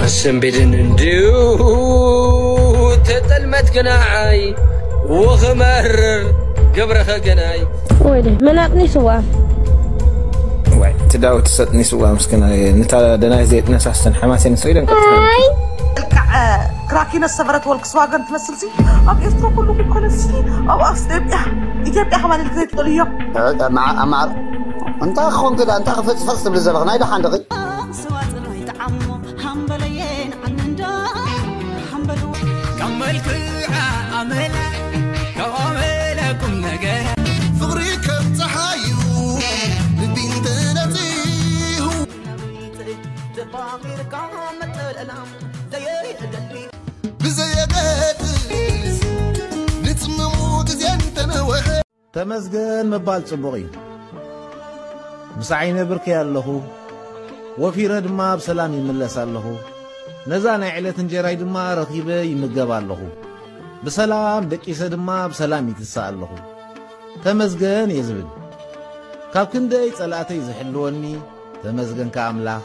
ኣሰንቢድን እንድዩ ተጠልመት ግናይ ወኽመርር ግብረኸ ግናይ። ወይኔ ምን አጥኒስዋ። ዋይ እቲ ዳዊት ሰጥኒስዋ ምስኪና። ንታ ደናይ ዘይጥነሳስተን ሓማሴን ሰው ኢለን ቀጥታ። ልክዕ ክራኪነስ ሰበረት ቮልክስዋገን ትመስል ሲ ኣብ ኤርትራ ኩሉ ኮለሲ ኣብ ኢትዮጵያ ኢትዮጵያ ከማን ልክ ዘይትኽእል እዮም። ኣማር እንታይ ክኾን ክዳ እንታይ ክፈፅፈፅ ትብሊ ዘለኽ ናይ ደሓን ደኺ ስዋ ፅራይ ጠዓሞ ሃምበለየን ዓንንዶ ሃምበሉ ካብ መልክዓ ኣመላ ካብ ኣመላ ቁም ነገር ፍቕሪ ከም ፀሓዩ ልቢ እንተነፂሁ ተፋቒርካ መጠለላ ዘየደሊ ብዘየገድስ ንፅምሙ ግዜ እንተነወሐ ተመስገን ምባል ጽቡቕ እዩ። ምሳሕ ይነብር ከይ ኣለኹ፣ ወፊረ ድማ ብሰላም ይምለስ ኣለኹ። ነዛ ናይ ዕለት እንጀራይ ድማ ረኺበ ይምገብ ኣለኹ። ብሰላም ደቂሰ ድማ ብሰላም ይትስእ ኣለኹ። ተመስገን እየ ዝብል። ካብ ክንደይ ጸላእተይ ዝሕልወኒ፣ ተመስገን ከኣ ኣምላኽ።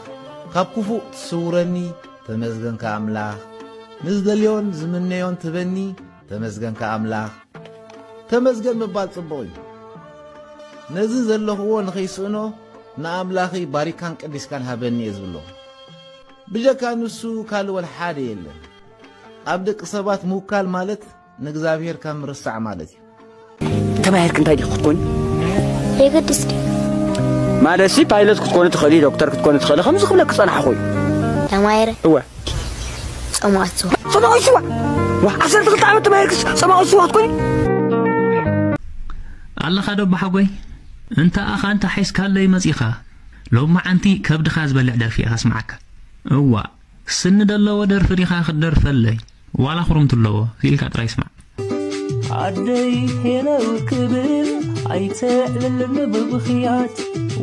ካብ ክፉእ ትስውረኒ፣ ተመስገን ከኣ ኣምላኽ። ንዝደልዮን ዝምነዮን ትህበኒ፣ ተመስገን ከኣ ኣምላኽ። ተመስገን ምባል ጽቡቕ እዩ። ነዚ ዘለኽዎ ንኸይስእኖ ንኣምላኸይ ባሪካን ቀዲስካን ሃበኒ እየ ዝብሎ። ብጀካ ንሱ ካልእ ወላ ሓደ የለን። ኣብ ደቂ ሰባት ምውካል ማለት ንእግዚኣብሔር ካብ ምርሳዕ ማለት እዩ። ተማሂርክ እንታይ ዲኹ ክትኮኒ? የገድስ ድዩ? ማለትሲ ፓይለት ክትኮኒ ትኽእሊ፣ ዶክተር ክትኮኒ ትኽእሊ፣ ከምዚ ክብለክ ክጸናሕኹ እዩ። ተማሂረ እወ። ጸማእት ስዋ። ጸማእት ስዋ? ዋ፣ ዓሰርተ ክልተ ዓመት ተማሂርክስ ጸማእት ስዋ ክትኮኒ? ኣለኻ ዶ ኣቦሓጎይ? እንተ ኣኻ እንተ ሓይስካለይ መጺኻ። ሎማዓንቲ ከብድኻ ዝበልዕ ደርፊ እየ ከስምዓካ። እዋ፣ ስኒ ደለዎ ደርፊ ዲኻ ክትደርፈለይ? ዋላ ኹርምቲ ኣለዎ፣ ክኢልካ ጥራይ ስማዕ። ኣደይ ሄለው ክብል ኣይተዕልልን ብብኽያት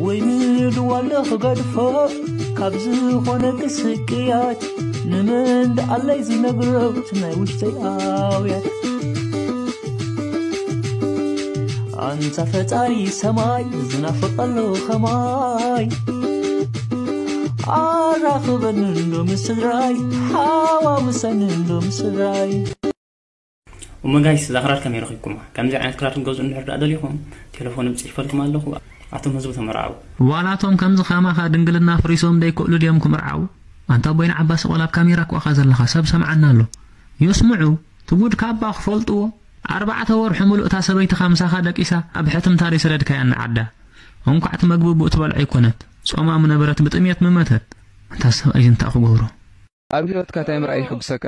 ወይ ንድዋለ ክገድፎ ካብ ዝኾነ ክስቅያት ንመን ደኣለይ ዝነግሮ እቲ ናይ ውሽጠይ ኣውያት ኣንታ ፈጣሪ ሰማይ ዝናፍቐሉ ኸማይ ኣራኽበኒ እንዶ ምስ ስድራይ ሓዋውሰኒ እንዶ ምስ ስድራይ እሞ ጋይስ እዛ ክራር ከመይ ረኺብኩማ? ከምዚ ዓይነት ክራር ትገዝኡ እንድሕር ደኣ ደሊኹም ቴሌፎን እጽሒፈልኩም ኣለኹ። ኣቶም ህዝቢ ተመርዓዉ። ዋላቶም ከምዚ ከማኻ ድንግልና ኣፍሪሶም ደይክእሉ ድዮም ክምርዓዉ? ኣንታ ኣቦይና ዓባሲ ቆልዓ ኣብ ካሜራ እኮ ኢኻ ዘለኻ ሰብ ሰምዓና ኣሎ። የስምዑ ትጉድ ካባ ክፈልጥዎ። ኣርባዕተ ወርሑ ምሉእ እታ ሰበይትኻ ምሳኻ ደቂሳ ኣብ ሕትምታ ደይሰደድካያ ንዓዳ። እንኳዕ እቲ መግቢ ብኡ ትበልዖ ኣይኮነት ጾማ ምነበረት ብጥምየት ምመተት። ኣንታ ሰብኣይ እንታይ ክገብሮ? ኣብ ህይወትካ እንታይ ምርኣይ የሐጉሰካ?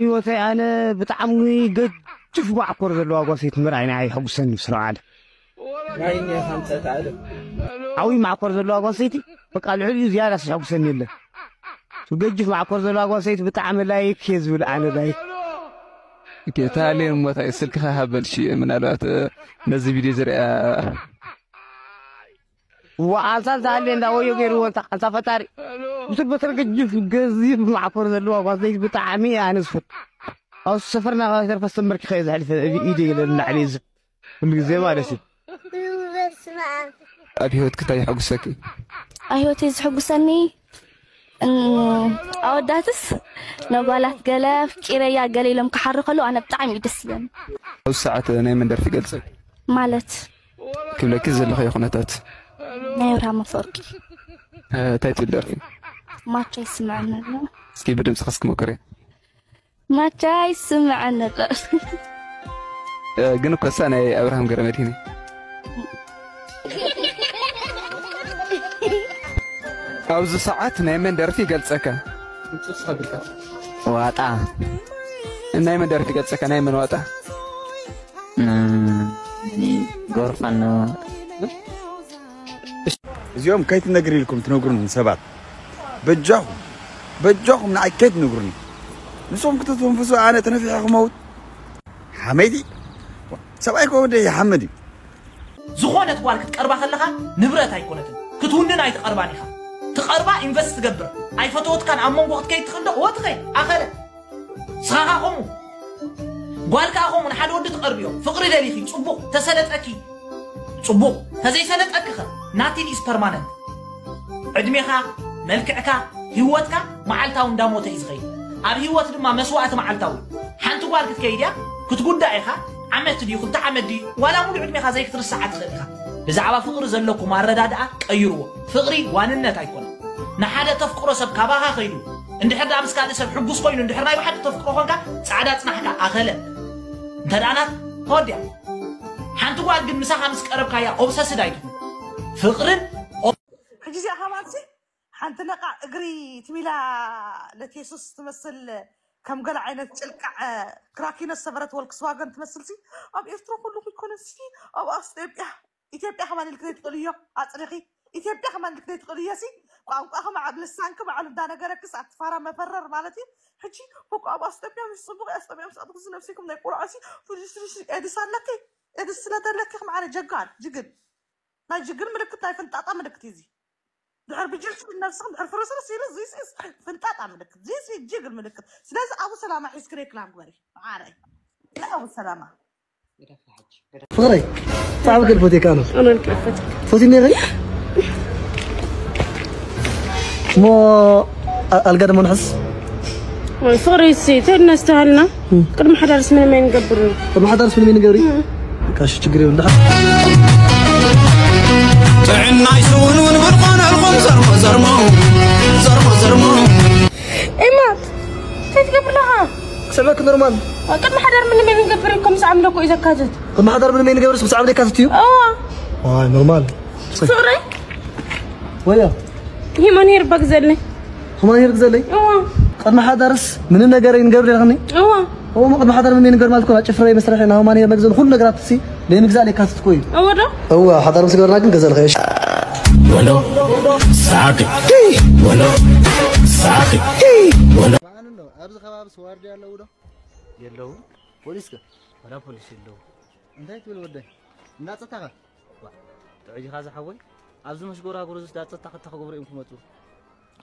ህይወተይ ኣነ ብጣዕሚ ገጅፍ ማዕኮር ዘለዋ ጓል ሰይቲ ምርኣይ ንዓይ የሐጉሰኒ ብስርዓት። ናይ እኒኻ ምጸት ዓለም። ዓብይ ማዕኮር ዘለዋ ጓል ሰይቲ በቃ ልዕሊኡ ዝያዳስ የሐጉሰኒ የለን። ገጅፍ ማዕኮር ዘለዋ ጓል ሰይቲ ብጣዕሚ ላይክ እየ ዝብል ኣነ ላይክ። ኦኬ፣ ተሃልየን እሞ እንታይ ስልክኻ ሃበል እሺ፣ ምናልባት ነዚ ቪድዮ ዝሪኣ ዋዓልታ እንተሃልየ እንዳ ወዮ ገይርዎ እንታ ኣንታ ፈጣሪ። ብስር በተር ገጅፍ ገዚፍ ማዕኮር ዘለዋ ጓል ሰይቲ ብጣዕሚ እየ ኣነ ዝፈቱ። ኣብ ሰፈርና ካብ ተርፈ ዝተንበርኪኸ እየ ዘሕልፈ ኢደ ኢለ ንላዕሊ እዚ ኩሉ ግዜ ማለት እዩ። ኣብ ህይወትኪ እንታይ የሐጉሰኪ? ኣብ ህይወተይ ዝሕጉሰኒ እም፣ ኣወዳትስ ነጓላት ገለ ፍቂረያ ገለ ኢሎም ክሓሩ ከለዉ ኣነ ብጣዕሚ እዩ ደስ ይብለኒ። ኣብዚ ሰዓት ናይ መን ደርፊ ይገልጸኪ? ማለት ክብለኪ ዘለኽዮ ኩነታት። ናይ ኣብርሃም ኣፈወርቂ። እ፣ እንታይ ትብል ደርፊ? ማቻ ይስምዐኒ ኣሎ። እስኪ ብድምፅኺ እስኪ ሞክሪ። ማቻ ይስምዐኒ ኣሎ። እ፣ ግን እኮ እሳ ናይ ኣብርሃም ገረመድህን እዩ። ኣብዚ ሰዓት ናይ መን ደርፊ ይገልጸካ? ዋጣ። ናይ መን ደርፊ ይገልጸካ? ናይ መን ዋጣ? እም፣ ጎርፋኖ። እዚኦም ከይትነግር ኢልኩም ትነግሩኒ ሰባት በጃኹም በጃኹም ንዓይ ከይትነግሩኒ። ንስኹም ክትተንፍሱ ኣነ ተነፊሐ ክመውት ሓመይቲ። ሰብኣይ ከ ወደይ ይሓምድ እዩ። ዝኾነት ጓል ክትቀርባ ከለኻ ንብረት ኣይኮነትን ክትውንን ኣይትቐርባን ኢኻ። ትቐርባ ኢንቨስት ትገብር ኣይፈተወትካን ኣብ መንጎ ክትከይድ ትኽእል ዶ ወትኸይ ኣኸለ ስኻኻ ከምኡ ጓል ከኣ ከምኡ ንሓደ ወዲ ትቐርብዮ ፍቕሪ ደሊኺ ጽቡቕ ተሰለጠኪ ጽቡቕ ተዘይሰለጠኪኸ nothing is permanent ዕድሜኻ መልክዕካ ህይወትካ መዓልታዊ እንዳሞተ እዩ ዝኸይድ። ኣብ ህይወት ድማ መስዋእቲ መዓልታዊ። ሓንቲ ጓል ክትከይድ እያ፣ ክትጉዳእ ኢኻ። ዓመት ድዩ፣ ክልተ ዓመት ድዩ፣ ዋላ ሙሉእ ዕድሜኻ ዘይክትርስዓ ትኽእል ኢኻ። ብዛዕባ ፍቕሪ ዘለኩም ኣረዳድኣ ቀይርዎ። ፍቕሪ ዋንነት ኣይኮነን። ንሓደ ተፍቅሮ ሰብ ካባኻ ከይዱ እንድሕር ደኣ ምስ ካልእ ሰብ ሕጉስ ኮይኑ እንድሕር ናይ ብሓቂ ተፍቅሮ ኮንካ፣ ጻዕዳ ጽናሕካ ኣኸለ። እንተ ደኣ ናት ተወዲያ። ሓንቲ ጓል ግን ምሳኻ ምስ ቀረብካያ ኦብሰስድ ኣይትኹን። ፍቕርን ሕጂ እዚኣ ከማንሲ ሓንቲ ነቃ እግሪ ትሚላ ለቴሱስ ትመስል ከም ገለ ዓይነት ጭልቃዕ ክራኪኖስ ሰበረት ወልክስዋገን ትመስል ሲ ኣብ ኤርትራ ኩሉ ይኮነ ሲ ኣብ ኣስጢኦጵያ ኢትዮጵያ ከማን ኢልክ ዘይትኽእልዮ ኣፅሪኺ ኢትዮጵያ ከማን ኢልክ ዘይትኽእልዮ ሲ ቋንቋ ከማዓብ ልሳንክ ባዕሉ እንዳነገረክስ ኣትፋራ መፈረር ማለት እዩ ሕጂ በቃ ኣብ ኣስጢኦጵያ ምስ ፅቡቅ ኣስጢኦጵያ ምስ ኣጥኩስ ነብሲኩም ናይ ቆልዓ ሲ ፍልስልስ ኤድስ ኣለኪ ኤድስ ስለተለኪ ከማዓነ ጀጋል ጅግን ናይ ጅግን ምልክት ናይ ፍንጣጣ ምልክት እዩ እዚ ድሕር ብጅርሲ ነብስኽን ድሕር ፍርስርስ ኢሉ ዚስ ኢስ ፍንጣጣ ምልክት ዚስ ኢስ ጅግር ምልክት ስለዚ ኣቡ ሰላማ ሒዝክ ሬክላም ግበሪ ማዓረይ ኣቡ ሰላማ ፍቕረይ ብጣዕሚ ግን ፎቴካ ነው ፎቲ ነይረይ እሞ ኣልጋ ደሞ ንሕስ ፍቕሪ ሲ ተድና ዝተሃልና ቅድሚ ሓዳርስ ምንም ኣይንገብር ቅድሚ ሓዳርስ ምንም ኣይንገብር ካሽ ችግር ይሁን ጥዕናይ ስውንውን ብድኾነልኹም ዘርሞ ዘርሞ ዘርሞ ዘርሞ ኢማት እንታይ ትገብር ኣለኻ ሰበክ ኖርማል ቅድሚ ሓዳር ምንም ኣይንገብር እዩ ከምዚ ዓምለ እኮ እዩ ዘካትት ቅድሚ ሓዳር ምንም ኣይንገብር ምስ ዓምለ ይካትት እዩ እዋ ዋይ ኖርማል ፍቕረይ ወያ ሂማን ሄር ባግ ዘለይ ሂማን ሄር ግዘለይ እዋ ቅድሚ ሓዳርስ ምንም ነገር ኣይንገብር ኣለኽኒ እዋ እሞ ቅድሚ ሓዳር ምንም ኣይንገብር ማለት ኮና ጭፍራ መስርሒ ናብ ሂማን ሄር መግዘን ኩሉ ነገራት ሲ ለምግዛእ ለካትት ኮዩ እወ ዶ እዋ ሓዳር ምስ ገበርና ግን ገዛ ልኸየሽ ወሎ ሳቂ ወሎ ሳቂ ወሎ ኣብዚ ከባቢ ስዋርድ ያለው ዶ የለውም ፖሊስ ከ ወላ ፖሊስ የለው እንታይ ትብል ወደይ እናጸታኸ ጥዑይ ዲኻ ዝሓወይ ኣብዚ መሽጎራጉር እዚ ዳጸታ ክታ ክገብሩ እዮም ክመጹ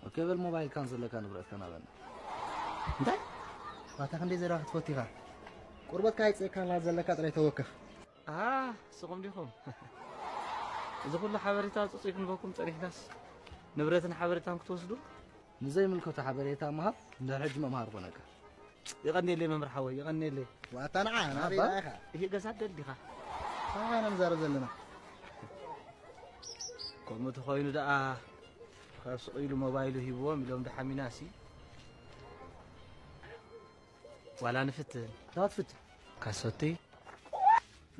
ኦኬ በል ሞባይል ካን ዘለካ ንብረት ከናበና እንታይ ባታ ክንደይ ዘራ ክትፈቱ ኢኻ ቁርበትካ ኣይጽእካላ ዘለካ ጥራይ ተወከፍ ስኹም ዲኹም እዚ ኩሉ ሓበሬታ ጽጹይ ክንበኩም ጸኒሕናስ ንብረትን ሓበሬታን ክትወስዱ ንዘይምልከቶ ሓበሬታ ምሃብ እንድሕር ሕጂ መምሃር ኮነካ የቐንየለይ መምህር ሓወይ የቐንየለይ ዋታ ንዓ ናበይ ኢኻ ይህ ገዛ ደል ዲኻ ካባና ንዛረብ ዘለና ከምኡ ተኾይኑ ደኣ ካብ ስቕ ኢሉ ሞባይሉ ሂብዎም ኢሎም ደሓሚና ሲ ዋላ ንፍትን ዳትፍት ካሰቲ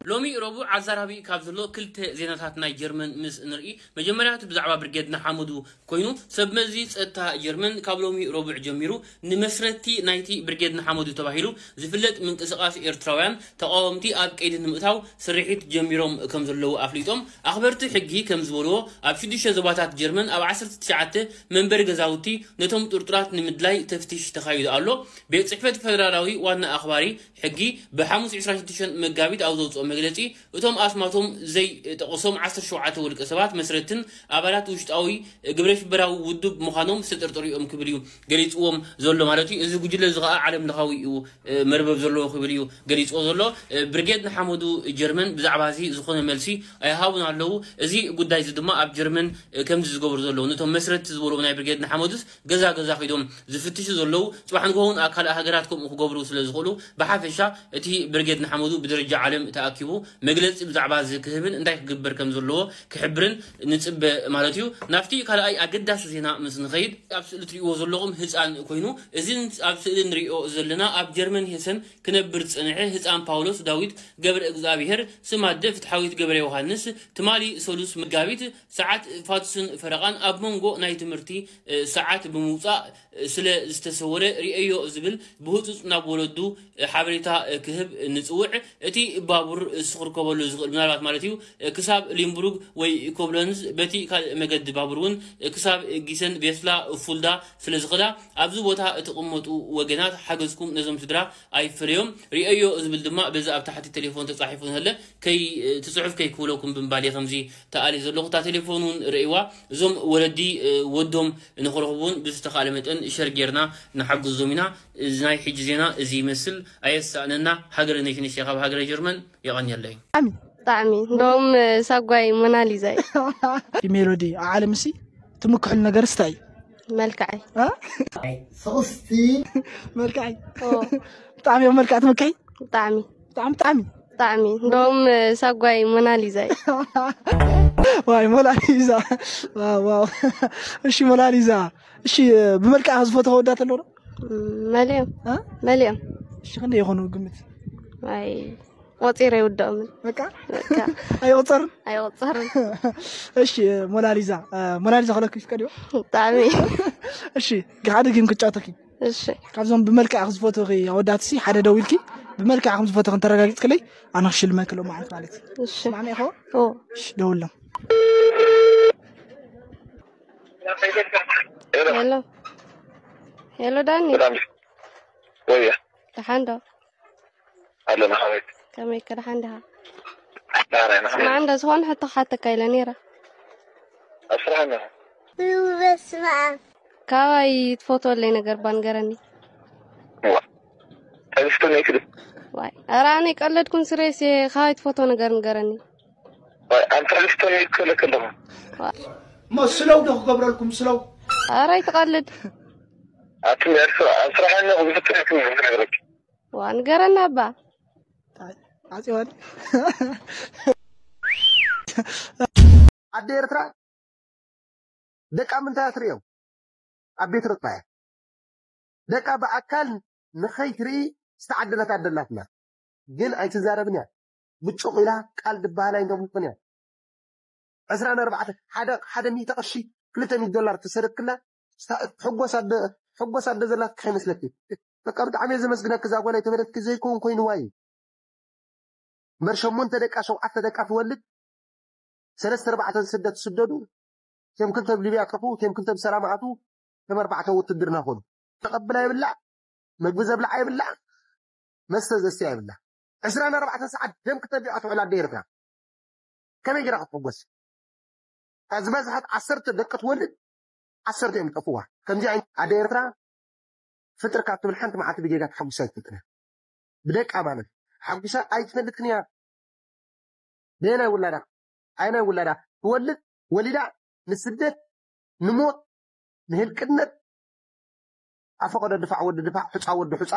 ሎሚ ረቡዕ ኣዛራቢ ካብ ዘሎ ክልተ ዜናታት ናይ ጀርመን ምስ ንርኢ መጀመርያ እቲ ብዛዕባ ብርጌድ ንሓመዱ ኮይኑ ሰብ መዚ ጸጥታ ጀርመን ካብ ሎሚ ረቡዕ ጀሚሩ ንመስረቲ ናይቲ ብርጌድ ንሓመዱ ተባሂሉ ዝፍለጥ ምንቅስቃስ ኤርትራውያን ተቃወምቲ ኣብ ቀይዲ ንምእታው ስርሒት ጀሚሮም ከም ዘለዉ ኣፍሊጦም ኣኽበርቲ ሕጊ ከም ዝበልዎ ኣብ ሽዱሽተ ዞባታት ጀርመን ኣብ ዓሰርተ ትሽዓተ መንበሪ ገዛውቲ ነቶም ጥርጡራት ንምድላይ ተፍትሽ ተኻይዱ ኣሎ ቤት ጽሕፈት ፈደራላዊ ዋና ኣኽባሪ ሕጊ ብሓሙስ ዕስራን ሽዱሽተን መጋቢት ኣብ ዘውፅኦ መግለፂ እቶም ኣስማቶም ዘይጠቐሶም ዓሰርተ ሸውዓተ ውልቀ ሰባት መስረትን ኣባላት ውሽጣዊ ግብረ ሽበራዊ ውድብ ምዃኖም ዝተጠርጠሩ እዮም ክብል እዩ ገሊፅዎም ዘሎ ማለት እዩ። እዚ ጉጅለ እዚ ከዓ ዓለም ለኻዊ እዩ መርበብ ዘለዎ ክብል እዩ ገሊፅዎ ዘሎ። ብርጌድ ንሓመዱ ጀርመን ብዛዕባ እዚ ዝኾነ መልሲ ኣይሃቡን ኣለዉ። እዚ ጉዳይ እዚ ድማ ኣብ ጀርመን ከምዚ ዝገብሩ ዘለዉ ነቶም መስረቲ ዝበልዎ ናይ ብርጌድ ንሓመዱስ ገዛ ገዛ ከይዶም ዝፍትሹ ዘለዉ ፅባሕ ንግሆ እውን ኣብ ካልእ ሃገራት ከምኡ ክገብሩ ስለ ዝኽእሉ ብሓፈሻ እቲ ብርጌድ ንሓመዱ ብደረጃ ዓለም ተኣኪቡ መግለፂ ብዛዕባ እዚ ክህብን እንታይ ክግበር ከም ዘለዎ ክሕብርን ንፅበ ማለት እዩ። ናብቲ ካልኣይ ኣገዳሲ ዜና ምስ ንኸይድ ኣብ ስእሊ ትሪእዎ ዘለኹም ህፃን ኮይኑ እዚ ኣብ ስእሊ ንሪኦ ዘለና ኣብ ጀርመን ሄሰን ክነብር ዝፀንሐ ህፃን ፓውሎስ ዳዊት ገብረ እግዚኣብሄር ስም ኣደ ፍትሓዊት ገብረ ዮሃንስ ትማሊ ሰሉስ መጋቢት ሰዓት ፋቱስን ፈረቓን ኣብ መንጎ ናይ ትምህርቲ ሰዓት ብምውፃእ ስለ ዝተሰወረ ርእየዮ ዝብል ብህፁፅ ናብ ወለዱ ሓበሬታ ክህብ ንፅውዕ። እቲ ባቡር እሱ ክርከበሉ ዝኽእል ምናልባት ማለት እዩ ክሳብ ሊምቡርግ ወይ ኮብለንዝ በቲ ካልእ መገዲ ባቡር እውን ክሳብ ጊሰን ቬስላ ፉልዳ ስለ ዝኽእላ ኣብዚ ቦታ እትቕመጡ ወገናት ሓገዝኩም ነዞም ስድራ ኣይፈለዮም ርእየዮ ዝብል ድማ በዚ ኣብ ታሕቲ ቴሌፎን ተፃሒፉ ንህለ ከይ እቲ ፅሑፍ ከይክውለኩም ብምባል እየ ከምዚ ተኣልየ ዘለኹ እታ ቴሌፎን እውን ርእይዋ እዞም ወለዲ ወዶም ንኽረኽቡ እውን ብዝተኻእለ መጠን ሸር ጌርና ንሓግዞም ኢና እዚ ናይ ሕጂ ዜና እዚ ይመስል ኣየሳእነና ሃገረ ነሽነሽ ካብ ሃገረ ጀርመን የቐንየለይ ብጣዕሚ እንደውም ሳጓይ ሞናሊዛ እዩ ሜሎዲ ኣብ ዓለም ሲ ትምክሕሉ ነገር ስታይ መልክዐይ። እ? ሶስቲ መልክዐይ። ኦ፣ ብጣዕሚ እዮም መልክዕ ትምልከይ። ብጣዕሚ ብጣዕሚ ብጣዕሚ ብጣዕሚ እንደውም ሳጓይ ሞናሊዛ እዩ። ዋይ ሞናሊዛ። ዋው ዋው። እሺ ሞናሊዛ። እሺ ብመልክዕ ዝፈትዎ ወዳት ኣለዎ ዶ? መሊኦም እ? መሊኦም እሺ ክንደይ ይኾኑ ግምት? ኣይ ቆፂረ ይውድኦምን በቃ በቃ ኣይቆፀርን። ኣይቆፀርን። እሺ ሞናሊዛ እ፣ ሞናሊዛ ከለኩ ይፍቀድዮ። ብጣዕሚ እሺ ሓደ ጌም ክጫወተኪ። እሺ ካብዞም ብመልክዕ ዝፈትወኺ ኣወዳትሲ ሓደ ደው ኢልኪ ብመልክዕ ከም ዝፈትወኺ እንተረጋጊፅክለይ ኣነ ክሽልመኪ ሎ ማለት ማለት እዩ። እሺ ስማዕኒ ኢኹ? ኦ እሺ ደውሎም። ሄሎ ሄሎ ዳኒ ሰላም ወይ ደሓን ዶ? ኣለና ሓወይ ከመይ ከ ደሓን ድኻ? ዳራይ ንኻ ስማዕ እንደ ዝኾነ ሕቶ ክሓተካ ኢለ ነይረ። ኣብ ስራሕ ኣለና በስመ ኣብ ካባይ ትፈትወለይ ነገር ባ ንገረኒ። ጠቢስቶ ነይክድ ዋይ ኧረ ኣነ ቀለድኩን ስሬስ። ካባይ ትፈትዎ ነገር ንገረኒ። ኣንተ ጠቢስቶ ነይክለ ከለኹ እሞ ስለው ዶ ክገብረልኩም ስለው ኧረ ኣይትቐልድ። ኣቲ ኣብ ስራሕ ኣለኹ ብፍትሕኩም ዝነግረክ ዋ ንገረና እባ። ዓፂዋን ኣደ ኤርትራ ደቃ ምንታይ ኣትርእዮም? ኣብ ቤት ርጥባያ ደቃ ብኣካል ንኸይትርኢ ዝተዓደለት ኣደላትና ግን ኣይትዛረብን እያ። ብጩቕ ኢላ ቃል ድበሃል ኣይንተምልጥን እያ። ዕስራን ኣርባዕተ ሓደ ሓደ ሚእቲ ቅርሺ ክልተ ሚእቲ ዶላር ተሰደድክላ ስታ- ሕጎስ ኣደ ሕጎስ ኣደ ዘላትካ ይመስለኪ። በቃ ብጣዕሚ እየ ዘመስግነኪ እዛ ጓለይ ተበለትኪ ዘይከውን ኮይንዋ እዩ። እምበር ሸሞንተ ደቃ ሸውዓተ ደቃ ትወልድ ሰለስተ ኣርባዕተ ስደት ትስደዱ ቴም ክልተ ብ ሊብያ ኣጥርፉ ቴም ክልተ ብሰላም ኣቱ ቴም ኣርባዕተ ውትድርና ኮኑ ተቐብላ ይብላዕ መግቢ ዘብላዓ ይብላዕ መስተ ዘስትያ ይብላዕ ዕስራን ኣርባዕተን ሰዓት ደም ክተቢዖ ትውዕል ኣደ ኤርትራ ከመይ ጌራ ክትሕጎስ እያ ዝበዝሐት ዓሰርተ ደቂ ትወልድ ዓሰርተ እዮም ጠፍዋ ከምዚ ዓይነት ኣደ ኤርትራ ፍጥር ካብ ትብል ሓንቲ መዓልቲ ብጌጋ ተሓጒሳ ኣይትፈልጥን እያ ብደቃ ማለት ሓጒሳ ኣይትፈልጥን እያ በየናይ ውላዳ ኣየናይ ውላዳ ትወልድ ወሊዳ ንስደት ንሞት ንህልቅነት ኣፈቀዶ ድፋዕ ወዲ ድፋዕ ሑፃ ወዲ ሑፃ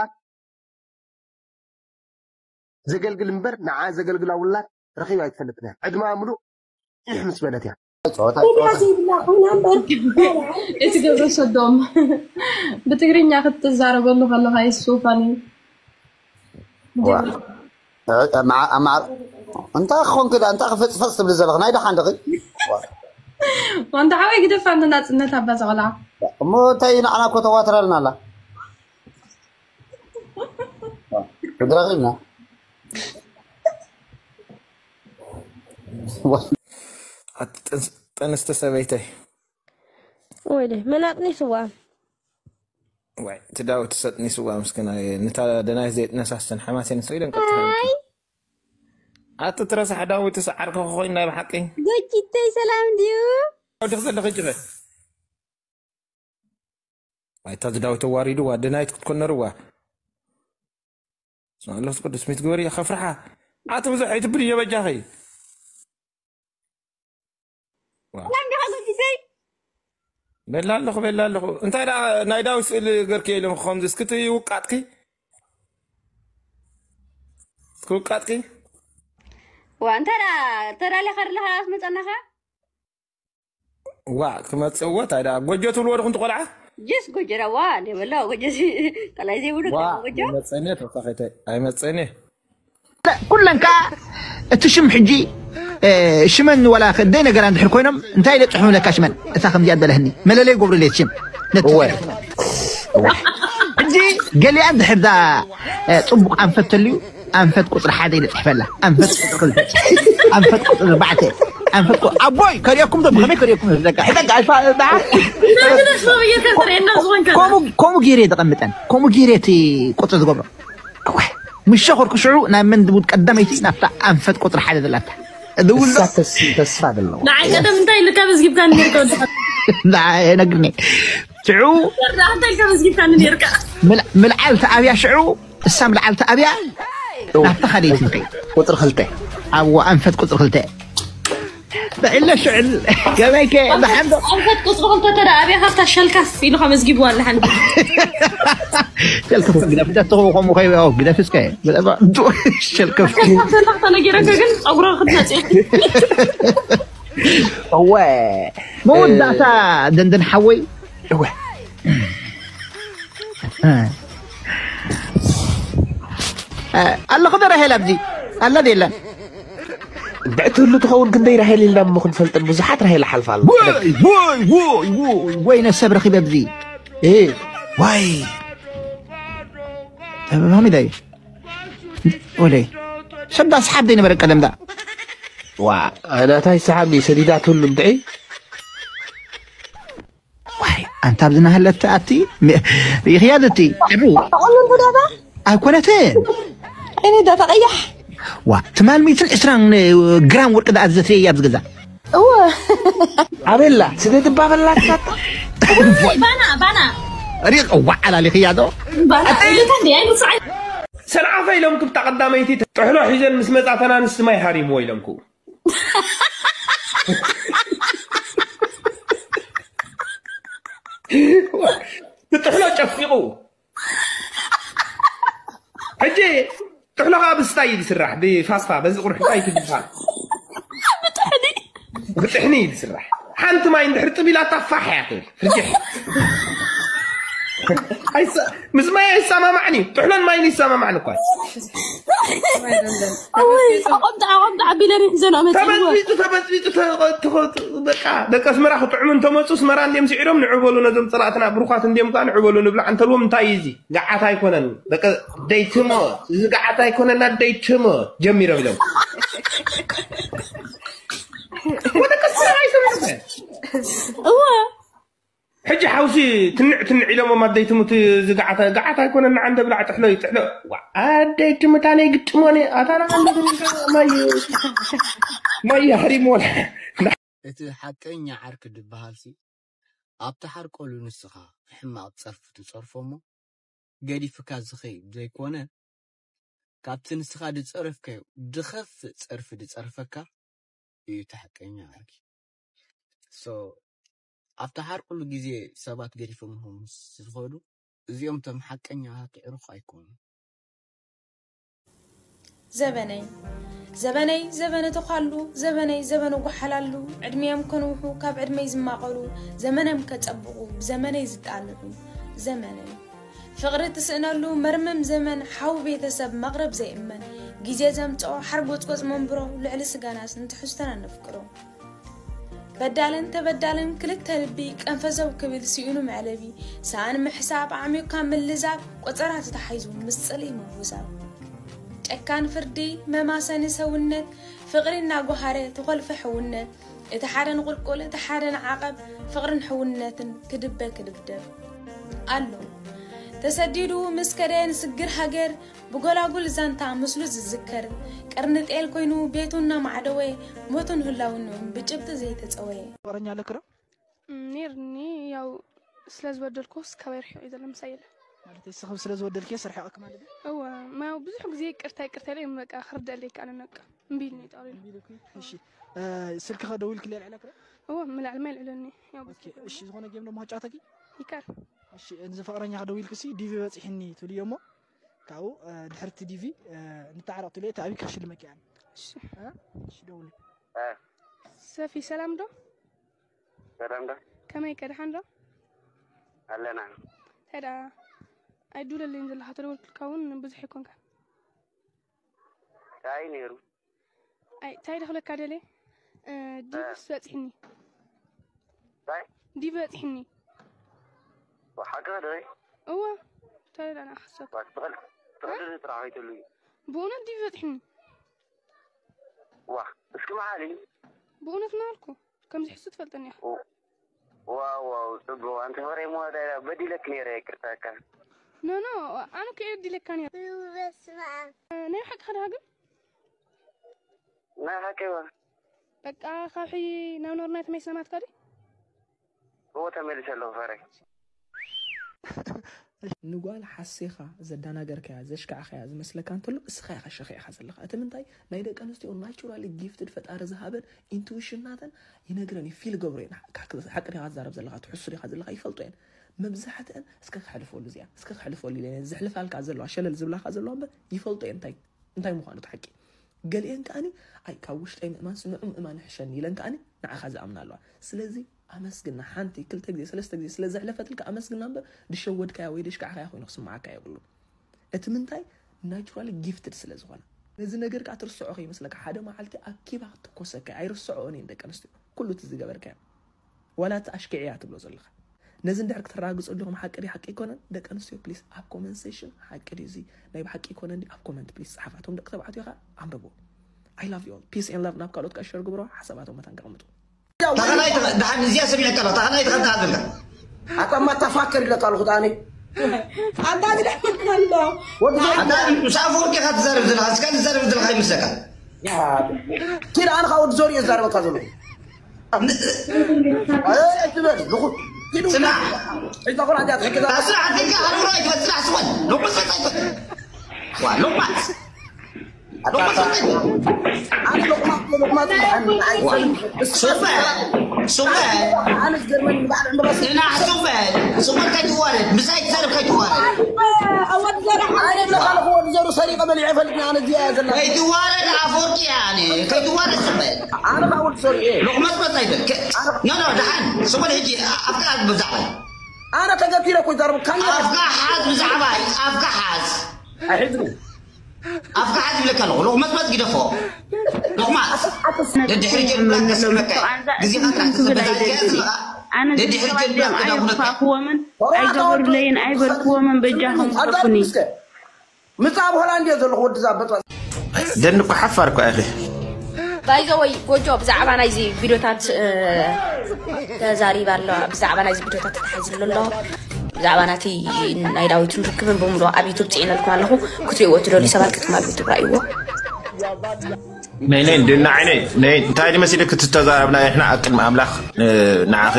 ዘገልግል እምበር ንዓ ዘገልግላ ውላድ ረኺባ ኣይትፈልጥን እያ ዕድማ ምሉእ ኢሕ ምስ በለት እያ ጸወታ ጸወታ ዘይብላ ኮይና እምበር እቲ ግብረ ሰዶም ብትግርኛ ክትዛረበሉ ከለካ ይስፋኒ እንታይ ክኾንክ ዳ እንታይ ክፈፅፈፅ ትብሊ ዘለኽ ናይ ደሓን ድኺ ወንታ ሓወይ ግደፋ እንተ ናፅነት ኣባ ዘቆልዓ እሞ እንታይ ንዓና እኮ ተዋትራልና ኣላ ትድረኺልና ጥንስቲ ሰበይተይ ወይለ መን ኣጥኒስዋ ዋይ እቲ ዳዊት ሰጥኒስዋ ምስክና ነታ ደናይት ዘይጥነሳስተን ሓማሴን ሰው ኢለን ቀጥታ ኣይ ኣቲ ትረሳሕ ዳዊት ሰዓርካ ኮይኑ ናይ ብሓቂ ጎጅተይ ሰላም ድዩ ወድኽ ዘለኺ ጅበ ኣይታ ዝዳዊት ተዋሪድዋ ደናይት ክትኮን ነርዋ ስማዕ ኣለስ ቅዱስ ሚት ግበሪ ከፍርሓ ኣቲ ብዙሕ ኣይትብል እየ በጃኺ ሰላም ዲኻ ጎጅተይ በላ ኣለኹ በላ ኣለኹ እንታይ ደኣ ናይ ዳዊት ስእሊ ገርኪ ኢሎም ከምዚ እስክቲ ውቃጥኪ እስኪ ውቃጥኪ ዋ እንታይ ደኣ ተዳሊኻ ኣለኻ ክትመፀናኻ ዋ ክመፅእ እዎ እንታይ ደኣ ጎጆ ትብልዎ ድኹም ትቆልዓ ጅስ ጎጀራ ዋ ደበላ ጎጀ ቀላይ ዘይብሉ ዋ ጎጆ ኣይመፀኒ ተወሳኺተ ኣይመፀኒ ኩለን ከዓ እቲ ሽም ሕጂ ሽመን ዋላ ክደይ ነገራ እንድሕር ኮይኖም እንታይ ኢለ ፅሑፍለካ ሽመን እታ ከምዚኣ በለህኒ መለለይ ገብሩሌት ሽም ነቲ ሕጂ ገሊኣ እንድሕር ዛ ፅቡቅ ኣንፈት ተልዩ ኣንፈት ቁፅሪ ሓደ ኢለ ፅሕፈላ ኣንፈት ቁፅሪ ክልተ ኣንፈት ቁፅሪ ኣርባዕተ ኣንፈት ቁ- ኣቦይ ከሪኦኩም ዶ ብከመይ ከሪኦኩም ደቃ ሕደጋ ኣልፋ ደዓ ከምኡ ገይረ ተቐምጠን ከምኡ ገይረ እቲ ቁፅሪ ዝገብሮ ምሸ ኮርኩ ሽዑ ናይ መንድቡድ ቀዳመይቲ ናብታ ኣንፈት ቁፅሪ ሓደ ዘላታ እድውሎ ተስፋ ዘለዎ ንዓይ ቀደም እንታይ ኢልካ መዝጊብካ ነርካ ወዲ ነግርኒ ሽዑ እንታይ ኢልካ መዝጊብካ ነርካ ምልዓል ተኣብያ ሽዑ እሳ ምልዓል ተኣብያ ናብታ ካልኣይቲ ንኸይድ ቁፅሪ ክልተ ኣብዎ ኣንፈት ቁፅሪ ክልተ ብዕለ ሽዕል ገበይከ ብሓንዶ ኣንፈት ቁፅሪ ክልተ ተዳ ኣብያ ካብታ ሸልካፍ ኢሉ ከመዝጊብዋ ኣለ ሓንቲ ሸልካፍ ግደፍ ደትኸው ከምኡ ከይበው ግደፍ እስከ ብለባ ሸልካፍ ተነጊረካ ግን ፀጉሮ ክትመፅእ እወ መወዳእታ ደንደን ሓወይ እወ ኣለኹ ዶ ራሄል ኣብዚ ኣላ ዶ የለን ብዕትህሉ ትኸውን ክንደይ ራሄል ኢልና እሞ ክንፈልጠን ብዙሓት ራሄል ሓልፋ ኣሎ ወይ ወይ ወይ ወይ ወይ ነሰብ ረኺበ ኣብዚ እ ዋይ ተበባሚ ዳዩ ወደይ ሰብ ዳ ሰሓብ ዘይነበረ ቀደም ዳ ዋ ኣናታይ ሰሓብ ሰዲዳትሉ እንድዒ ዋይ ኣንታ ኣብዚ ናሃለት ኣቲ ርኢኽያ ዘቲ ዕብሪ ተቆልንቱ ዳታ ኣይኮነትን እኔ ዳታ ቀያሕ ዋ ትማል ሚእትን ዕስራን ግራም ወርቂ ዳ ኣዘትርያ ኣብዚ ገዛ እወ ኣበላ ስለ ድባበላ ትሳጣ ባና ባና ሪቕ ዋዓላሊኽያ ዶ ባና ኢሉታ እንዲ ኣይምፅዓይ ሰንዓፈ ኢሎም ክብታ ቀዳመይቲ ጥሕሎ ሒዘን ምስ መጻ ተናንስ ማይ ሃሪምዎ ኢሎም ክው ብጥሕሎ ጨፊቑ ሕጂ ጥሕሎ ከዓ ብስታይ እዩ ዝስራሕ ብፋስታ በዚ ቁርሒ ታይ ትብሃል ብጥሕኒ እዩ ዝስራሕ ሓንቲ ማይ እንድሕር ጥቢላታ ፋሕ እያ ትብል ፍርጅሕ ኣይሰ- ምስ ማይ ኣይሰማማዕን እዩ ጥሕሎን ማይን ይሰማማዕን እኳ ኣቆምጣ ኣቆምጣ ኣቢለ ሪሕ ዘንኦ መፅዎ ተበፅቢፁ ተበፅቢፁ ተ- ተ- በቃ ደቂ ኣስመራ ክጥዕሙ እንተመፁ ኣስመራ እንዲም ስዒሮም ንዑ በሉ ነዞም ፀላእትና ብሩኻት እንዲም ከዓ ንዑ በሉ ንብላዕ እንተልዎም እንታይ እዩ እዚ ገዓት ኣይኮነን ደቂ ደይትሞ እዚ ገዓት ኣይኮነን ደይትሞ ጀሚሮም ኢሎም ወደቂ ኣስመራ ኣይሰምዑ እወ ሕጂ ሓውሲ ትንዕ ትንዕ ኢሎሞም ኣደይ ትሙት ዝገዓት ገዓት ኣይኮነን ንዓንደ ብላዕ ጥሕሎ እዩ ጥሕሎ ዋ ኣደይ ትሙት ኣነ ይግጥሞኒ ኣታ ንዓንደ ማይ ማይ ሃሪሞና እቲ ሓቀኛ ዓርኪ ድበሃልሲ ኣብቲ ሓርቀሉ ንስኻ ሕማቕ ጸርፊ ትጸርፎ እሞ ገዲፍካ ዝኸይድ ዘይኮነ ካብቲ ንስኻ ድጸረፍካዮ ድኸፍእ ጸርፊ ድጸርፈካ እዩ እቲ ሓቀኛ ዓርኪ። So ኣብቲ ሓርቀሉ ግዜ ሰባት ገዲፎምኹም ምስ ዝኸዱ እዚኦም እቶም ሓቀኛ ኣዕሩኽ ኣይኮኑን። ዘበነይ ዘበነይ ዘበነ ተዃሉ ዘበነይ ዘበነ ጓሓላሉ ዕድሚኦም ከንውሑ ካብ ዕድመይ ዝማቐሉ ዘመኖም ከጸብቑ ብዘመነይ ዝጣልዑ ዘመነይ ፍቕሪ ትስእነሉ መርምም ዘመን ሓው ቤተሰብ መቕረብ ዘይእመን ግዜ ዘምጽኦ ሓርጎጽጎጽ መንብሮ ልዕሊ ስጋናስ ንትሕዝቶና ነፍቅሮ በዳልን ተበዳልን ክልተ ልቢ ቀንፈዘው ክብል ስኢኑ መዕለቢ ሰኣን ምሕሳብ ኣዕሚቕካ ምልዛብ ቆጸራ ተታሒዙ ምስ ጽልኢ ምውዛብ ጨካን ፍርዲ መማሰኒ ሰውነት ፍቕሪ እናጓሃረ ተኾልፈ ሕውነት እቲ ሓደ ንቑልቁል እቲ ሓደ ንዓቐብ ፍቕርን ሕውነትን ክድበ ክድብደብ ኣሎ ተሰዲዱ ምስ ከደ ንስግር ሃገር ብጎላጉል ዛንታ ምስሉ ዝዝከር ቀርኒ ጤል ኮይኑ ቤቱ እናማዕደወ ሞቱን ህላውንኡን ብጭብጢ ዘይተጸወየ። ፍቅረኛ ኣለክ ዶ? ኔርኒ ያው ስለ ዝበደልኩስ ካባይ ርሒቑ እዩ ዘሎ ምሳይ የለ ማለት ንስኺ ስለ ዝወደድክዮ ስርሒቕክ ማለት እዩ? እወ ያው ብዙሕ ግዜ ይቅርታ ይቅርታ ኢለ በቃ ክርደለይ ይከኣለኒ በቃ እምቢ ኢልኒ ጠቕሊሉ እምቢ ኢልኩ? እሺ እ፣ ስልኪ ከ ደዊልክለይ ኣልዕለክ ዶ? እወ ምላዕሊ ማይ ልዕለኒ ያው ኦኬ፣ እሺ ዝኾነ ጌም ደሞ ክጫወተኪ? ይካል እሺ ንዚ ፍቅረኛ ከ ደዊልክሲ ዲቪ በፂሕኒ ትብልዮ እሞ ካብኡ እ፣ ድሕርቲ ዲቪ እ፣ ንተዓረቕ ትብልዮ እቲ ኣብይ ከሽልመኪ ኣነ እሺ እ? እሺ ደውሊ ሰፊ ሰላም ዶ ሰላም ዶ ከመይ ከ ደሓን ዶ ኣለና እንታይ ደኣ ኣይድውለለይን ዘለካ ተደወልኩልካ እውን ብዙሕ ኣይኮንካን እንታይ ነይሩ ኣይ እንታይ ደክለካ ደልየ እ፣ ዲቪስ በፂሕኒ እንታይ ዲቪ በፂሕኒ ሓቂ ዶ እወ እንታይ ደኣ ንኣኽሰብ ትኽእል ትኽእል ጥራሕ ከይትሉ እዩ ብእውነት ዲቪ በፂሕኒ ዋ እስኪ መሓሊ ብእውነት እናበልኩ ከምዚ ሕሱ ትፈልጠኒ ኢኻ ዋው ዋው ጽቡቅ ኣንቲ ፍቅረይ ሞ በዲለክ ነይረ ይቅርታካ ኖ ኖ ኣነ እኮ እየ በዲለካ ነይረ ናይ ሓቂ ከድሃ ግን ናይ ሓቂ ዋ በቃ ካብ ሕጂ ናብ ኖርና ተመይስና ማትካ ድዩ እዎ ተመሊሰ ኣለኹ ፈረይ ንጓል ሓሲኻ ዘዳናገርካያ ዘሽካዕካያ ዝመስለካ እንተሎ እስኻ ኢኻ ሸኺዕካ ዘለኻ። እቲ ምንታይ ናይ ደቂ ኣንስትዮ ናቹራሊ ጊፍትድ ፈጣሪ ዝሃበን ኢንቱዊሽን ናተን ይነግረን እዩ፣ ፊል ገብሮ እየን። ሓቂ ዲኻ ትዛረብ ዘለኻ፣ ትሕሱ ዲኻ ዘለኻ ይፈልጦ እየን። መብዛሕትአን እስከ ክሕልፈሉ እዚኣ እስከ ክሕልፈሉ ኢለን እየን ዝሕልፋልካ ዘለዋ፣ ሸለል ዝብላካ ዘለዋ እምበር ይፈልጦ እየን እንታይ እንታይ ምዃኑ እቲ ሓቂ። ገሊአን ከኣኒ ኣይ ካብ ውሽጠይ ምእማን ስንዑ ምእማን ይሕሸኒ ኢለን ከኣኒ ንዓኻ ዝኣምና ኣለዋ። ስለዚ ኣመስግና፣ ሓንቲ ክልተ ግዜ ሰለስተ ግዜ ስለ ዘሕለፈትልካ ኣመስግና እምበር ድሸወድካያ ወይ ደሽካዕካያ ኮይኑ ክስምዓካ የብሉ። እቲ ምንታይ ናቹራሊ ጊፍትድ ስለ ዝኾነ ነዚ ነገር ከዓ ትርስዖ ከይመስለካ፣ ሓደ መዓልቲ ኣኪባ ክትኮሰካ ኣይርስዖን እየን ደቂ ኣንስትዮ ኩሉ እቲ ዝገበርካዮ። ዋላ እቲ ኣሽኪዕያ ትብሎ ዘለኻ ነዚ እንድሕር ክተረጋግጹ ኣለኹም ሓቂ ድዩ ሓቂ ኣይኮነን? ደቂ ኣንስትዮ ፕሊስ ኣብ ኮመንት ሴሽን ሓቂ ድዩ እዚ ናይ ብሓቂ ይኮነ እንዲ ኣብ ኮመንት ፕሊስ ጸሓፋ። እቶም ደቂ ተባዕትዮ ከዓ ኣንብቦ። I love you all. Peace and love ናብ ካልኦት ከዓ ሸር ግብሮ ሓሳባቶም መታን ከቐምጡ። ተኸላይ ተኸ- ደሓን እዚኣ ሰሚዐካ ኣለኹ። ተኸላይ ተኸ- ተኸ- ተኸ- ኣታ ማታፋከር ኢለካ ኣለኹ ኣነ ኣንታ ግዳ ኣሎ ወዲ ዘር- ኣታ ምስ ኣፈወርቂ ኢኻ ትዛረብ ዘለኻ፣ እስካ ትዛረብ ዘለኻ ይመስለካ። ኪድ ኣነ ካብ ወዲ ዘር እየ ዝዛረበካ ዘሎ ኣይትበል ልኹ ኪዱ ስማዕ። ሒዛ ኮላ እዚኣ ትሕግዛ ስራሕ ኣትካ ኣልምሮ ኣይትበል፣ ስራሕ ስወል ሎቁስ ፈጻይ ዋ ሎማት ሎቁስ ፈጻይ ኣነ ሎቕማጥ ሎቕማጥ ሱበ ሱበ ኣነ ዝገርመኒ ንባዕል ዕምበባ ንና ሱበ ሱበ ከይትዋረድ ምሳይ ትዛረብ ከይትዋረድ ኣወድ ዘረሓ ኣነ ብለካ ኣለኹ ወዲ ዘሩ ሰሪቐ በሊዐ ፈልጥኒ ኣነ እዚኣ እያ ዘላ ከይትዋረድ ኣፈወርቂ ኣነ ከይትዋረድ ሱበ ኣነ ካብ ወዲ ዘሩ እየ ሎቁመት መጻይ በል ኖ ኖ ደሓን ሱበ ሕጂ ኣፍካ ብዛዕባ ኣነ ተገቲረ እኮ ይዛረቡ ካሜራ ኣፍካ ሓዝ ብዛዕባይ ኣፍካ ሓዝ ኣይሕዝኒ ኣፍካ ሓዝ ይብለካ ኣለኹ ሎቑመት መጽ ግደፎ ሎቑማት ደድሕሪ ጀምራ ከስምዐካ ግዜኻ ጥራሕ ተዘበዛዝያ ዘለኻ ኣነ ደድሕሪ ጀምራ ዝሰባዲኦም ክዳጉነካ ኣይፋክዎምን ኣይገበሩለይን ኣይበልክዎምን በጃኹም ክረፉኒ ምጻ ኣብ ሆላንድ እየ ዘለኹ ወዲ ዛበጥ ደን እኮ ሓፋር እኮ ኢኺ ባይዘወይ ጎጆ ብዛዕባ ናይዚ ቪዲዮታት እ፣ ተዛሪባ ኣለዋ። ብዛዕባ ናይዚ ቪዲዮታት ተታሒዝሉ ኣሎ። ብዛዕባ ናቲ ናይ ዳዊትን ርክብን ብምሉእ ኣብ ዩቱብ ፅዒነልኩም ኣለኹ። ክትሪእዎ ትደልዩ ሰባት ክትማሉ ትብራእይዎ። ነይ ነይ እንድና ዓይነይ ነይ እንታይ ድመሲልክ ትተዛረብና ይሕና ኣብ ቅድሚ ኣምላኽ እ፣ ንዓኺ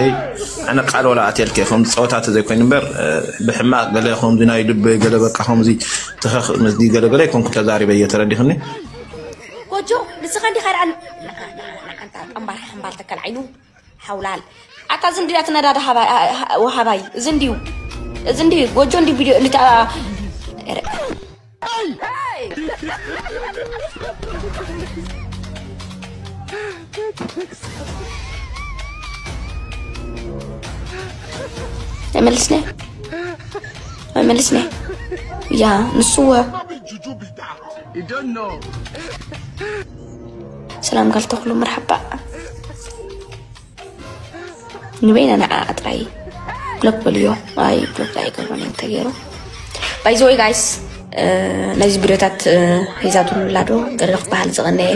ኣነ ቃል ወላ ኣትየልክ ከም ጸወታ ተዘይኮይኑ እምበር እ፣ ብሕማቕ ገለ ከምዚ ናይ ልበይ ገለ በቃ ከምዚ ተኸኽ መስዲ ገለ ገለ ይኮንኩ ተዛሪበ እየ ተረዲኽኒ ጎጆ ንስኻ እንዲኻ ደኣ ንዓንታ ጠምባር ሓምባር ተከል ዓይኑ ሓውላል ኣታ እዚ እንድያ ትነዳዳ ሃባይ እዚ እንድዩ እዚ እንድዩ ጎጆ እንዲ ቪድዮ ልታ ተመልስነ ኣይመልስነ ያ ንስወ ሰላም ጋል ተኽሉ መርሓባ ንበይና ንዓ ጥራይ ብሎክ በልዮ ኣይ ብሎክ ኣይገብሮን እዮም ተገይሩ ባይዘወይ ጋይስ ነዚ ቪዲዮታት ሒዛትሉ ላዶ ገለ ክበሃል ዝቐነየ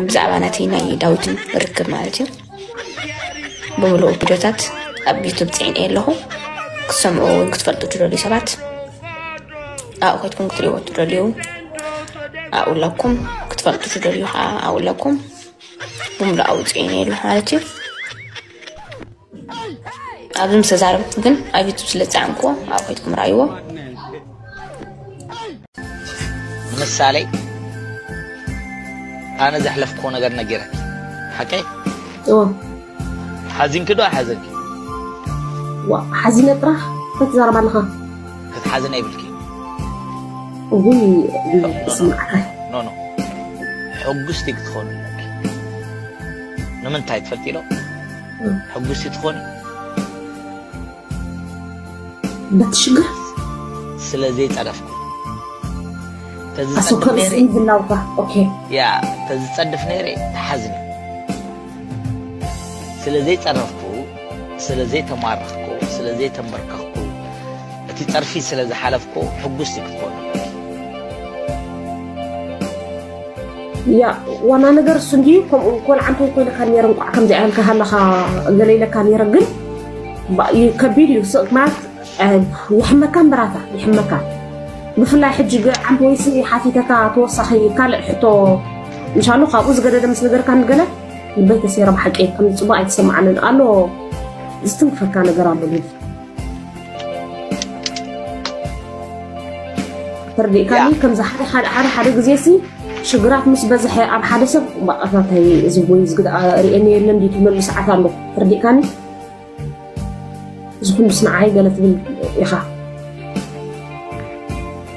ብዛዕባ ናተይ ናይ ዳዊትን ርክብ ማለት እዩ ብምልኡ ቪዲዮታት ኣብ ዩቱብ ፅዒነ ኣለኹ ክትሰምዑ እውን ክትፈልጡ ትደልዩ ሰባት ኣብኡ ከድኩም ክትሪእዎ ትደልዩ ኣብኡ ኣለኩም ክትፈልጡ ትደልዩ ከዓ ኣብኡ ኣለኩም ብምልኡ ኣውፅኡ ነይሩ ማለት እዩ ኣብዚ ምስ ተዛረብኩም ግን ኣብ ዩቱብ ስለ ዝፀዓንክዎ ኣብኡ ከድኩም ረኣይዎ ምሳሌ ኣነ ዘሕለፍክዎ ነገር ነጊረኪ ሓቀይ እዎ ሓዚንኪ ዶ ኣይሓዘንኪ ዋ ሓዚነ ጥራሕ እንታይ ትዛረብ ኣለኻ ክትሓዝን ኣይብልኪ እውይ ስምዓካ ኖ ኖ ሕጉስቲ ክትኾኑ ኣለኪ ንምንታይ ትፈልጢ ዶ ሕጉስቲ ትኾኒ በቲ ሽግር ስለ ዘይጸረፍኩ ኣሰኮርስ ይብላውካ ኦኬ ያ ተዝጸድፍ ነይረ ተሓዝኒ ስለ ዘይጸረፍኩ ስለ ዘይተማረኽኩ ስለ ዘይተንበርከኽኩ እቲ ጸርፊ ስለ ዝሓለፍኩ ሕጉስቲ ክትኮኑ ያ ዋና ነገር እሱ እንድዩ ከምኡ ቆልዓ እንታይ ኮይንካ ነይረ እንቋዕ ከምዚ ኢልካ ሃለኻ ገለ ኢለካ ነይረ ግን ከቢድ እዩ ስቕ ማለት ይሕመካ እምበራታ ይሕመካ ብፍላይ ሕጂ ዓንተ ወይሲ ሓቲተካ ተወሳኺ ካልእ ሕቶ ምሻሉ ካብኡ ዝገደደ ምስ ነገርካ ንገለ ልበይ ተሰይረ ብሓቂ ከም ፅቡቅ ኣይተሰማዓንን ኣሎ ዝትንክፈካ ነገር ኣሎ ግን ተርዲእካኒ? ከምዚ ሓደ ሓደ ሓደ ሓደ ግዜ ሲ ሽግራት ምስ በዝሐ ኣብ ሓደ ሰብ፣ በቃ ታታይ እዚ ወይ ዝግዳ ርእየኒ የለን ድዩ ትብለሉ ሰዓት ኣሎ። ተርዲእካኒ? እዚ ኩሉስ ንዓይ ገለ ትብል ኢኻ።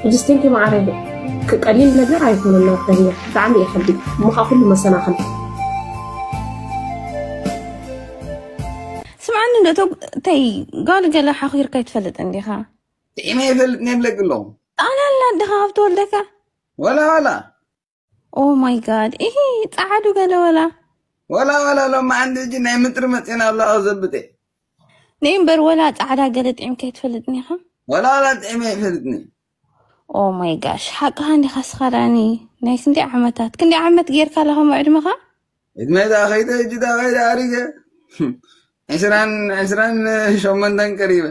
ሕጅስ ቴንኪ ማዕረ፣ ክቀሊል ነገር ኣይኮነን ናተኛ። ብጣዕሚ እየ ከቢድ። እሞ ከዓ ኩሉ መሰናኽል። ስምዓኒ እንዶ፣ ተይ፣ ጓል ገለ ሓኺርካ ኣይትፈልጥን ዲኻ? ጥዒመ ይፈልጥን የብለኪ ኣለኹ። ጣልያን ኣደኻ ኣብ ተወልደካ? ወላ፣ ወላ። ኦ ማይ ጋድ፣ ኢሂ፣ ጸዓዱ ገለ ወላ? ወላ፣ ወላ፣ ሎሚ ዓንዲ እጂ ናይ ምጥሪ መጺና ኣሎ፣ ኣው ዘብጤ። ነይ እምበር ወላ ጻዕዳ ገለ ጥዒምካ ኣይትፈልጥን ኢኻ? ወላ፣ ወላ ጥዒመ ይፈልጥኒ። ኦ ማይ ጋሽ፣ ሓቅኻ እንዲኻ ስኻ ዳኒ። ናይ ክንደይ ዓመታት፣ ክንደይ ዓመት ጌርካ ኣለኻ ዕድመኻ? ዕድመ ዳ ኸይደ፣ እጂ ዳ ኸይደ ኣሪገ። ዕስራን፣ ዕስራን ሸሞንተን ቀሪበ።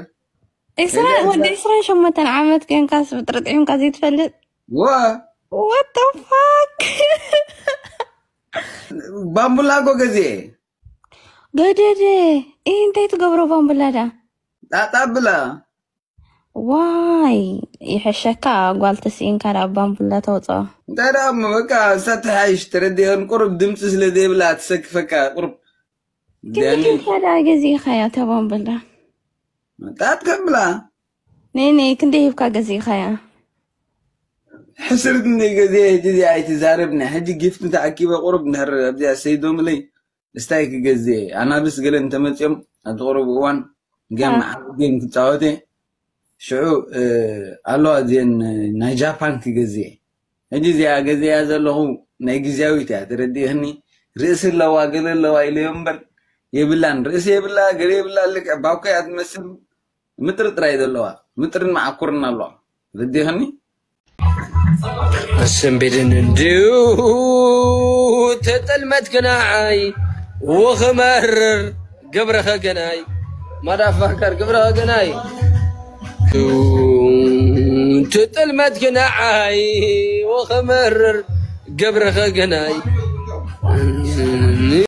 ዕስራ፣ ወዲ ዕስራን ሸሞንተን ዓመት ኮይንካስ ብጥሪ ጥዒምካ ዘይትፈልጥ? ዋ። What the fuck? ባምቡላ እኮ ገዚኤ። ገደደ። ኢሂ፣ እንታይ ትገብሮ ባምቡላ ዳ? ጣጣ ብላ። ዋይ፣ ይሕሸካ ጓል ተስኢንካ ዳ ባምቡላ ተውፅኦ። እንታይ ደኣ እሞ በቃ እሳ ትሓይሽ ተረዲእን ቁሩብ ድምፂ ስለ ዘይብላ ትሰክፈካ ቁሩብ። ክንደይ ዳኒ። ሂብካ ደኣ ገዚእኻያ እታ ባምቡላ? ጣት ከብላ። ነይ ነይ ክንደይ ሂብካ ገዚእኻያ? ሕስርት እንደ ገዜ ሕጂ እዚኣ ኣይትዛረብኒ። ሕጂ ጊፍት ተኣኪበ ቁሩብ እንድሕር ኣብዚኣ ሰይዶምለይ እስታይ ክገዝእ ኣናብስ ገለ እንተመፅኦም ኣብቲ ቁሩብ እዋን ጌም ኣዎ። ዓቢ ጌም ክፃወት እየ። ሽዑ፣ እ፣ ኣለዋ እዚአን ናይ ጃፓን ክገዝእ እየ። ሕጂ እዚኣ ገዚኣ ዘለኹ ናይ ግዝያዊት እያ፣ ተረዲእኽኒ? ርእሲ ኣለዋ፣ ገለ ኣለዋ ኢለዮ እምበር የብላን። ርእሲ የብላ፣ ገለ የብላ፣ ልክዕ ባኮ እያ ትመስል። ምጥሪ ጥራይ ዘለዋ፣ ምጥርን መዓኩርን ኣለዋ። ተረዲእኽኒ? ኣሰንቢድን እንድዩ ትጥልመት ግናዓይ ወኽመርር ግብርኸ ገናይ ማዳፋከር ግብርኸ ገናይ ትጥልመት ግናዓይ ወኽመርር ግብርኸ ገናይ